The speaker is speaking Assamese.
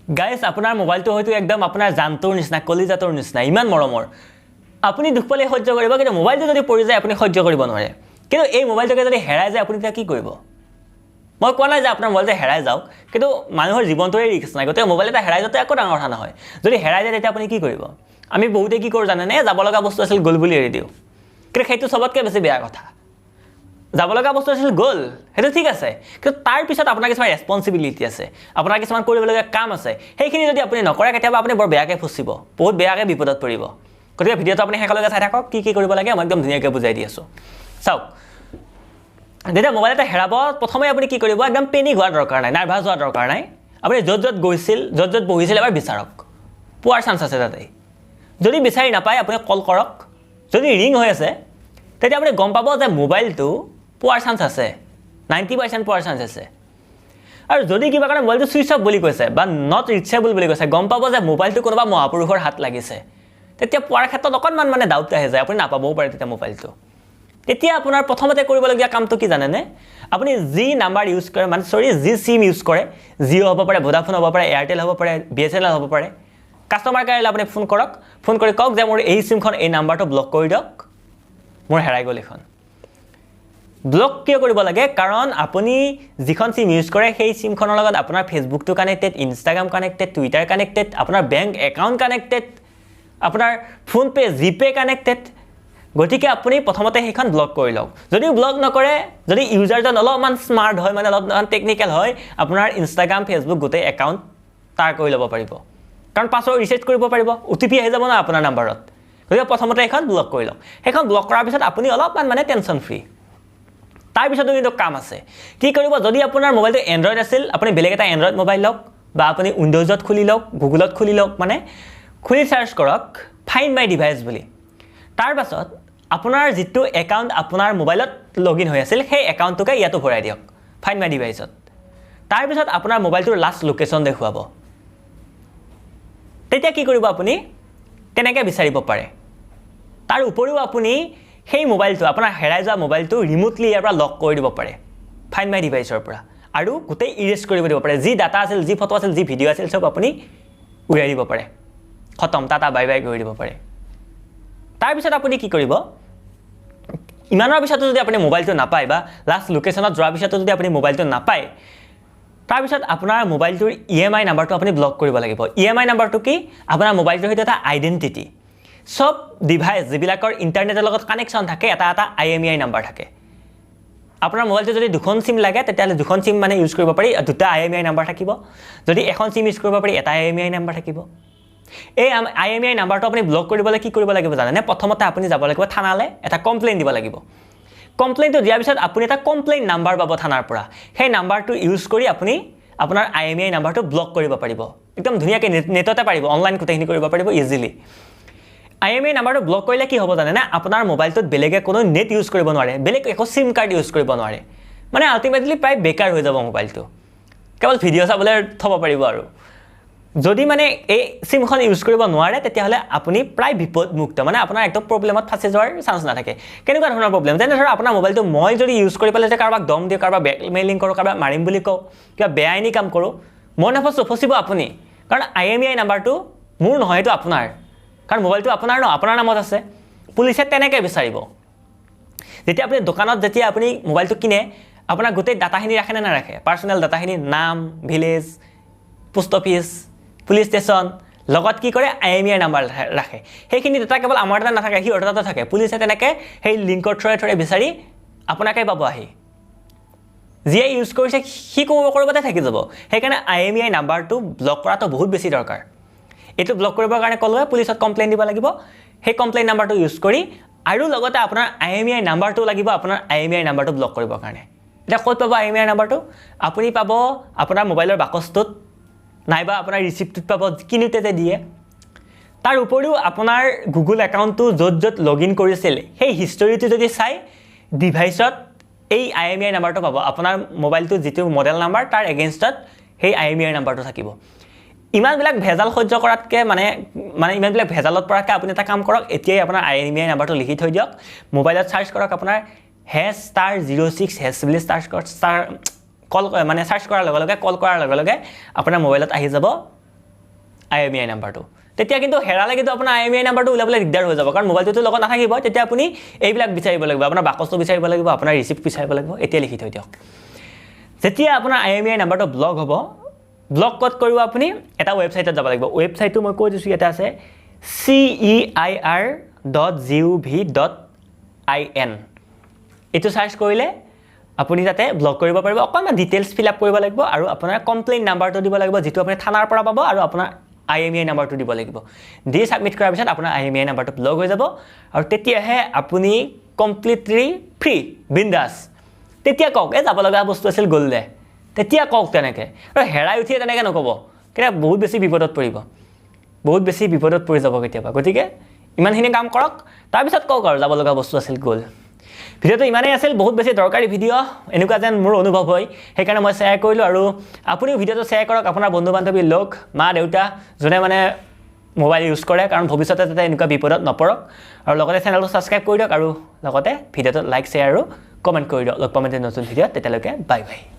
গাইজ, আপোনাৰ মোবাইলটো হয়তো একদম আপোনাৰ জানটোৰ নিচিনা, কলিজাটোৰ নিচিনা, ইমান মৰমৰ। আপুনি দুখ পালে সহ্য কৰিব, কিন্তু মোবাইলটো যদি পৰি যায়, আপুনি সহ্য কৰিব নোৱাৰে। কিন্তু এই মোবাইলটোকে যদি হেৰাই যায়, আপুনি তেতিয়া কি কৰিব? মই কোৱা নাই যে আপোনাৰ মোবাইলটো হেৰাই যাওক, কিন্তু মানুহৰ জীৱনটোৰে ৰিস্ক নাই। গতিকে মোবাইল এটা হেৰাই যোৱাটো একো ডাঙৰ কথা নহয়। যদি হেৰাই যায়, তেতিয়া আপুনি কি কৰিব? আমি বহুতে কি কৰোঁ জানেনে? যাব লগা বস্তু আছিল, গ'ল বুলি এৰি দিওঁ। কিন্তু সেইটো চবতকৈ বেছি বেয়া কথা। যাব লগা বস্তু আছিল, গ'ল, সেইটো ঠিক আছে, কিন্তু তাৰপিছত আপোনাৰ কিছুমান ৰেচপনচিবিলিটি আছে, আপোনাৰ কিছুমান কৰিবলগীয়া কাম আছে। সেইখিনি যদি আপুনি নকৰে, কেতিয়াবা আপুনি বৰ বেয়াকৈ ফচিব, বহুত বেয়াকৈ বিপদত পৰিব। গতিকে ভিডিঅ'টো আপুনি শেষলৈকে চাই থাকক। কি কি কৰিব লাগে, মই একদম ধুনীয়াকৈ বুজাই দি আছোঁ। চাওক, যেতিয়া মোবাইল এটা হেৰাব, প্ৰথমে আপুনি কি কৰিব? একদম পেনিক হোৱাৰ দৰকাৰ নাই, নাৰ্ভাছ হোৱাৰ দৰকাৰ নাই। আপুনি য'ত য'ত গৈছিল, য'ত য'ত বহিছিল, এবাৰ বিচাৰক, পোৱাৰ চান্স আছে তাতে। যদি বিচাৰি নাপায়, আপুনি কল কৰক। যদি ৰিং হৈ আছে, তেতিয়া আপুনি গম পাব যে মোবাইলটো পোৱাৰ চান্স আছে, 90% পোৱাৰ চান্স আছে। আৰু যদি কিবা কাৰণে মোবাইলটো ছুইচ অফ বুলি কৈছে বা not reachable বুলি কৈছে, গম পাব যে মোবাইলটো কোনোবা মহাপুৰুষৰ হাত লাগিছে। তেতিয়া পোৱাৰ ক্ষেত্ৰত অকণমান মানে ডাউট আহি যায়, আপুনি নাপাবও পাৰে তেতিয়া মোবাইলটো। তেতিয়া আপোনাৰ প্ৰথমতে কৰিবলগীয়া কামটো কি জানেনে? আপুনি যি নাম্বাৰ ইউজ কৰে, মানে চৰি, যি চিম ইউজ কৰে, জিঅ' হ'ব পাৰে, ভোডাফোন হ'ব পাৰে, এয়াৰটেল হ'ব পাৰে, বিএছএনএল হ'ব পাৰে, কাষ্টমাৰ কেয়াৰলৈ আপুনি ফোন কৰক। ফোন কৰি কওক যে মোৰ এই চিমখন, এই নাম্বাৰটো ব্লক কৰি দিয়ক, মোৰ হেৰাই গ'ল এইখন। ব্লক কিয় কৰিব লাগে? কাৰণ আপুনি যিখন চিম ইউজ কৰে, সেই চিমখনৰ লগত আপোনাৰ ফেচবুকটো connected, Instagram connected, Twitter connected, আপোনাৰ বেংক একাউণ্ট কানেক্টেড, আপোনাৰ ফোনপে', জিপে' কানেক্টেড। গতিকে আপুনি প্ৰথমতে সেইখন ব্লক কৰি লওক। যদিও ব্লক নকৰে, যদি ইউজাৰজন অলপমান স্মাৰ্ট হয়, মানে অলপমান টেকনিকেল হয়, আপোনাৰ ইনষ্টাগ্ৰাম, ফেচবুক গোটেই একাউণ্ট তাৰ কৰি ল'ব পাৰিব। কাৰণ পাছৱৰ্ড ৰিছেট কৰিব পাৰিব, অ'টিপি আহি যাব ন আপোনাৰ নাম্বাৰত। গতিকে প্ৰথমতে সেইখন ব্লক কৰি লওক। সেইখন ব্লক কৰাৰ পিছত আপুনি অলপমান মানে টেনশ্যন ফ্ৰী। তাৰপিছতো কিন্তু কাম আছে। কি কৰিব? যদি আপোনাৰ মোবাইলটো এণ্ড্ৰইড আছিল, আপুনি বেলেগ এটা এণ্ড্ৰইড মোবাইল লওক বা আপুনি উইণ্ড'জত খুলি লওক, গুগলত খুলি লওক, মানে খুলি চাৰ্চ কৰক "ফাইণ্ড মাই ডিভাইচ" বুলি। তাৰপাছত আপোনাৰ যিটো একাউণ্ট আপোনাৰ মোবাইলত লগ ইন হৈ আছিল, সেই একাউণ্টটোকে ইয়াতো ভৰাই দিয়ক ফাইণ্ড মাই ডিভাইচত। তাৰপিছত আপোনাৰ মোবাইলটোৰ লাষ্ট লোকেশ্যন দেখুৱাব। তেতিয়া কি কৰিব আপুনি? তেনেকৈ বিচাৰিব পাৰে। তাৰ উপৰিও আপুনি সেই মোবাইলটো, আপোনাৰ হেৰাই যোৱা মোবাইলটো ৰিম'টলি ইয়াৰ পৰা লক কৰি দিব পাৰে ফাইণ্ড মাই ডিভাইচৰ পৰা আৰু গোটেই ইৰেজ কৰিব দিব পাৰে। যি ডাটা আছিল, যি ফটো আছিল, যি ভিডিঅ' আছিল, চব আপুনি উৰাই দিব পাৰে। খতম, টাটা বাই বাই কৰি দিব পাৰে। তাৰপিছত আপুনি কি কৰিব? ইমানৰ পিছতো যদি আপুনি মোবাইলটো নাপায় বা লাষ্ট লোকেশ্যনত যোৱাৰ পিছতো যদি আপুনি মোবাইলটো নাপায়, তাৰপিছত আপোনাৰ মোবাইলটোৰ ইএমআই নাম্বাৰটো আপুনি ব্লক কৰিব লাগিব। ইএমআই নাম্বাৰটো কি? আপোনাৰ মোবাইলটোৰ সৈতে এটা আইডেণ্টিটি। চব ডিভাইচ যিবিলাকৰ ইণ্টাৰনেটৰ লগত কানেকশ্যন থাকে, এটা এটা আইএমইআই নাম্বাৰ থাকে। আপোনাৰ মোবাইলটো যদি দুখন চিম লাগে, তেতিয়াহ'লে দুখন চিম মানে ইউজ কৰিব পাৰি, দুটা আইএমইআই নাম্বাৰ থাকিব। যদি এখন চিম ইউজ কৰিব পাৰি, এটা আইএমইআই নাম্বাৰ থাকিব। এই আইএমইআই নাম্বাৰটো আপুনি ব্লক কৰিবলৈ কি কৰিব লাগিব জানেনে? প্ৰথমতে আপুনি যাব লাগিব থানালৈ, এটা কমপ্লেইন দিব লাগিব। কমপ্লেইনটো দিয়াৰ পিছত আপুনি এটা কমপ্লেইন নাম্বাৰ পাব থানাৰ পৰা। সেই নাম্বাৰটো ইউজ কৰি আপুনি আপোনাৰ আইএমইআই নাম্বাৰটো ব্লক কৰিব পাৰিব। একদম ধুনীয়াকৈ নেটতে পাৰিব, অনলাইন গোটেইখিনি কৰিব পাৰিব ইজিলি। আইএমইআই নাম্বাৰটো ব্লক কৰিলে কি হ'ব জানেনে? আপোনাৰ মোবাইলটোত বেলেগে কোনো নেট ইউজ কৰিব নোৱাৰে, বেলেগ একো চিম কাৰ্ড ইউজ কৰিব নোৱাৰে। মানে আল্টিমেটলি প্ৰায় বেকাৰ হৈ যাব মোবাইলটো, কেৱল ভিডিঅ' চাবলৈ থ'ব পাৰিব। আৰু যদি মানে এই চিমখন ইউজ কৰিব নোৱাৰে, তেতিয়াহ'লে আপুনি প্ৰায় বিপদমুক্ত, মানে আপোনাৰ একদম প্ৰব্লেমত ফাঁচি যোৱাৰ চান্স নাথাকে। কেনেকুৱা ধৰণৰ প্ৰব্লেম? যেনে ধৰক, আপোনাৰ মোবাইলটো মই যদি ইউজ কৰি পেলাই যে কাৰোবাক দম দিওঁ, কাৰোবাক ব্লেকমেইলিং কৰোঁ, কাৰোবাক মাৰিম বুলি কওঁ, কিবা বেআইনী কাম কৰোঁ, মই নাফচোঁ, ফচিব আপুনি। কাৰণ আইএমইআই নাম্বাৰটো মোৰ নহয়, সেইটো আপোনাৰ। কাৰণ মোবাইলটো আপোনাৰ ন, আপোনাৰ নামত আছে। পুলিচে তেনেকৈ বিচাৰিব। যেতিয়া আপুনি দোকানত, যেতিয়া আপুনি মোবাইলটো কিনে, আপোনাৰ গোটেই ডাটাখিনি ৰাখেনে নাৰাখে? পাৰ্চনেল ডাটাখিনি, নাম, village, post office, police station, লগত কি কৰে? আইএমইআই নাম্বাৰ ৰাখে। সেইখিনি ডাটা কেৱল আমাৰ তাত নাথাকে, সিহঁতৰ তাতো থাকে। পুলিচে তেনেকৈ সেই লিংকৰ থ্ৰুৰে থ্ৰুৰে বিচাৰি আপোনাকে পাব আহি। যিয়ে ইউজ কৰিছে, সি ক'ৰবাতে থাকি যাব। সেইকাৰণে আইএমইআই নাম্বাৰটো ব্লক কৰাটো বহুত বেছি দৰকাৰ। এইটো ব্লক কৰিবৰ কাৰণে ক'লোৱে, পুলিচত কমপ্লেইন দিব লাগিব, সেই কমপ্লেইন নাম্বাৰটো ইউজ কৰি। আৰু লগতে আপোনাৰ আইএমইআই নাম্বাৰটো লাগিব আপোনাৰ আইএমইআই নাম্বাৰটো ব্লক কৰিবৰ কাৰণে। এতিয়া ক'ত পাব আইএমইআই নাম্বাৰটো? আপুনি পাব আপোনাৰ মোবাইলৰ বাকচটোত নাইবা আপোনাৰ ৰিচিপ্টটোত পাব, কিনোতে যে দিয়ে। তাৰ উপৰিও আপোনাৰ গুগল একাউণ্টটো য'ত য'ত লগ ইন কৰিছিল, সেই হিষ্টৰীটো যদি চাই, ডিভাইচত এই আইএমইআই নাম্বাৰটো পাব। আপোনাৰ মোবাইলটো যিটো মডেল নাম্বাৰ, তাৰ এগেইনষ্টত সেই আইএমইআই নাম্বাৰটো থাকিব। ইমানবিলাক ভেজাল সহ্য কৰাতকৈ, মানে মানে ইমানবিলাক ভেজালত পৰাতকৈ আপুনি এটা কাম কৰক, এতিয়াই আপোনাৰ আইএমইআই নাম্বাৰটো লিখি থৈ দিয়ক। মোবাইলত চাৰ্চ কৰক আপোনাৰ #*06# বুলি চাৰ্চ কৰক। ষ্টাৰ কল মানে চাৰ্চ কৰাৰ লগে লগে, কল কৰাৰ লগে লগে আপোনাৰ মোবাইলত আহি যাব। IMEI নাম্বাৰটো। তেতিয়া কিন্তু হেৰালে কিন্তু আপোনাৰ IMEI নাম্বাৰটো উলিয়াবলৈ দিগদাৰ হৈ যাব, কাৰণ মোবাইলটোতো লগত নাথাকিব। তেতিয়া আপুনি এইবিলাক বিচাৰিব লাগিব, আপোনাৰ বাকচটো বিচাৰিব লাগিব, আপোনাৰ ৰিচিপ্ট বিচাৰিব লাগিব। এতিয়া লিখি থৈ দিয়ক, যেতিয়া আপোনাৰ IMEI নাম্বাৰটো ব্লক হ'ব, ব্লক ক'ত কৰিব আপুনি? এটা ৱেবছাইটত যাব লাগিব। ৱেবছাইটটো মই কৈ দিছোঁ, ইয়াতে আছে ceir.gov.in। এইটো চাৰ্চ কৰিলে আপুনি তাতে ব্লক কৰিব পাৰিব। অকণমান ডিটেইলছ ফিল আপ কৰিব লাগিব আৰু আপোনাৰ কমপ্লেইন নাম্বাৰটো দিব লাগিব, যিটো আপুনি থানাৰ পৰা পাব, আৰু আপোনাৰ IMEI নাম্বাৰটো দিব লাগিব। দি ছাবমিট কৰাৰ পিছত আপোনাৰ IMEI নাম্বাৰটো ব্লক হৈ যাব আৰু তেতিয়াহে আপুনি কমপ্লিটলি ফ্ৰী, বিন্দাছ। তেতিয়া কওক, এই যাব লগা বস্তু আছিল গ'ল দে, তেতিয়া কওক তেনেকৈ। আৰু হেৰাই উঠিয়ে তেনেকৈ নক'ব, কেতিয়া বহুত বেছি বিপদত পৰিব, বহুত বেছি বিপদত পৰি যাব কেতিয়াবা। গতিকে ইমানখিনি কাম কৰক, তাৰপিছত কওক আৰু যাব লগা বস্তু আছিল গ'ল। ভিডিঅ'টো ইমানেই আছিল, বহুত বেছি দৰকাৰী ভিডিঅ' এনেকুৱা যেন মোৰ অনুভৱ হয়, সেইকাৰণে মই শ্বেয়াৰ কৰিলোঁ। আৰু আপুনিও ভিডিঅ'টো শ্বেয়াৰ কৰক আপোনাৰ বন্ধু বান্ধৱী, লগ, মা দেউতা, যোনে মানে মোবাইল ইউজ কৰে, কাৰণ ভৱিষ্যতে যাতে এনেকুৱা বিপদত নপৰক। আৰু লগতে চেনেলটো ছাবস্ক্ৰাইব কৰি দিয়ক আৰু লগতে ভিডিঅ'টো লাইক, শ্বেয়াৰ আৰু কমেণ্ট কৰি দিয়ক। লগ পাম এতিয়া নতুন ভিডিঅ'ত, তেতিয়ালৈকে বাই বাই।